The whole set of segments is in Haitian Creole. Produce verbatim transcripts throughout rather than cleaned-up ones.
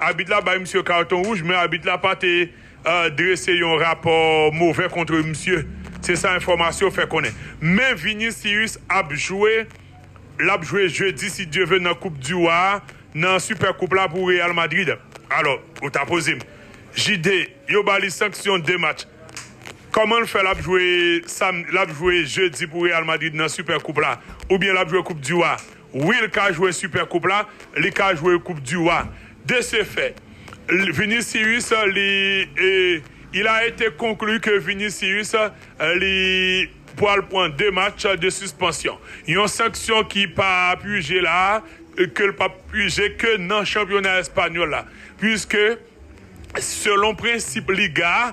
abit la bay misye katon wouj, men abit la pa te euh, drese yon rapò move kont misye. Se sa enfòmasyon fè konnen. Men Vinicius ap jwe, l ap jwe jedi, si Dye ve, nan Koup di Wa a, nan Sipè Koup la pou Real Madrid. Alò, ou ta poze m, J D, yo ba li sanksyon de match. Kòman l fè l ap jwe sam, l ap jwe jedi pou Real Madrid nan Sipè Koup la? Oubyen l ap jwe Koup di Wa? Wi, l ka jwe Sipè Koup la, li ka jwe Koup di Wa. De ce fait, Vinicius, li, e, il a été conclu que Vinicius, li pral pran de match de suspension. Yon sanksyon ki pa pije la, ke l p ap pije ke nan chanpyona espanyòl la. Puiske, selon prensip Liga a,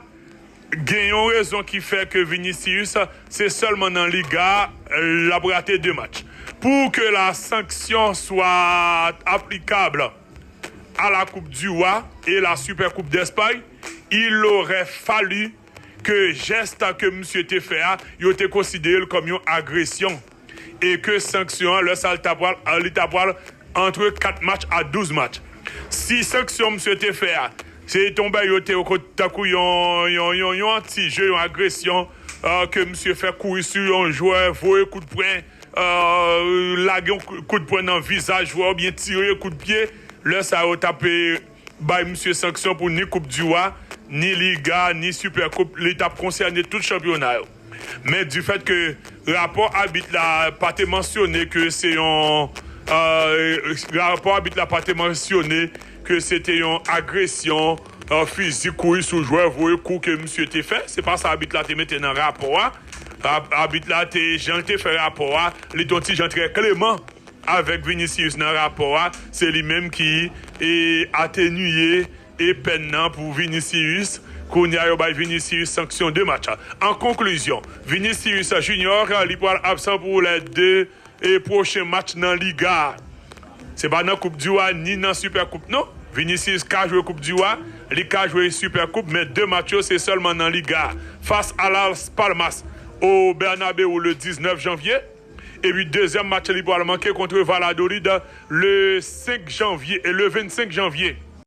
gen yon rezon ki fè ke Vinicius, se sèlman nan Liga a, l ap rate de match. Pour que la sanction soit applicable à la Coupe du Roi et la Super Coupe d'Espagne, il aurait fallu ke jès ke misye te fè a, yo te konsidere l kòm yon agresyon. E ke sanksyon an, lè sa a, li ta pral, li ta pral antre kat match a douz match. Si sanksyon misye te fè a, se te yon bagay yo te wè tankou yon, yon, yon, yon ti je, yon agresyon, euh, ke misye fè kouri sou yon jwè, voye kout pwen, euh, lage yon kou-, kout pwen nan vizaj jwè oubyen tire kout pye, lè sa a, yo t ap, euh, bay misye sanksyon pou ni Koup di Wa, ni Liga, ni Sipè Koup, li t ap konsène tout chanpyona yo. Men difèt ke rapò abit la pa te mansyone ke se yon, euh, rapò abit la pa te mansyone ke se te yon agresyon, euh, fizik, kouri sou jwè, voye kou ke misye te fè. Se pa sa abit la te mete nan rapò a. Ab-, abit la te, jan l te fè rapò a, li te yon ti jan trè kleman avèk Vinicius nan rapò a. Se li menm ki, e, atenuye, e, pèn nan pou Vinicius. Kounye a, yo bay Vinicius sanksyon de match. An konklizyon, Vinicius Junior, li pral absan pou lè de, e, pwochen match nan Liga a. Se pa nan Koup di Wa ni nan Sipè Koup non. Vinicius ka jwe Koup di Wa, li ka jwe Sipè Koup, men de match yo se sèlman nan Liga a. Fas a Las Palmas o Bernabéu le diznèf janvye. Epi dezyèm match li pral manke kont Valladolid le senk janvye, e le vennsenk janvye.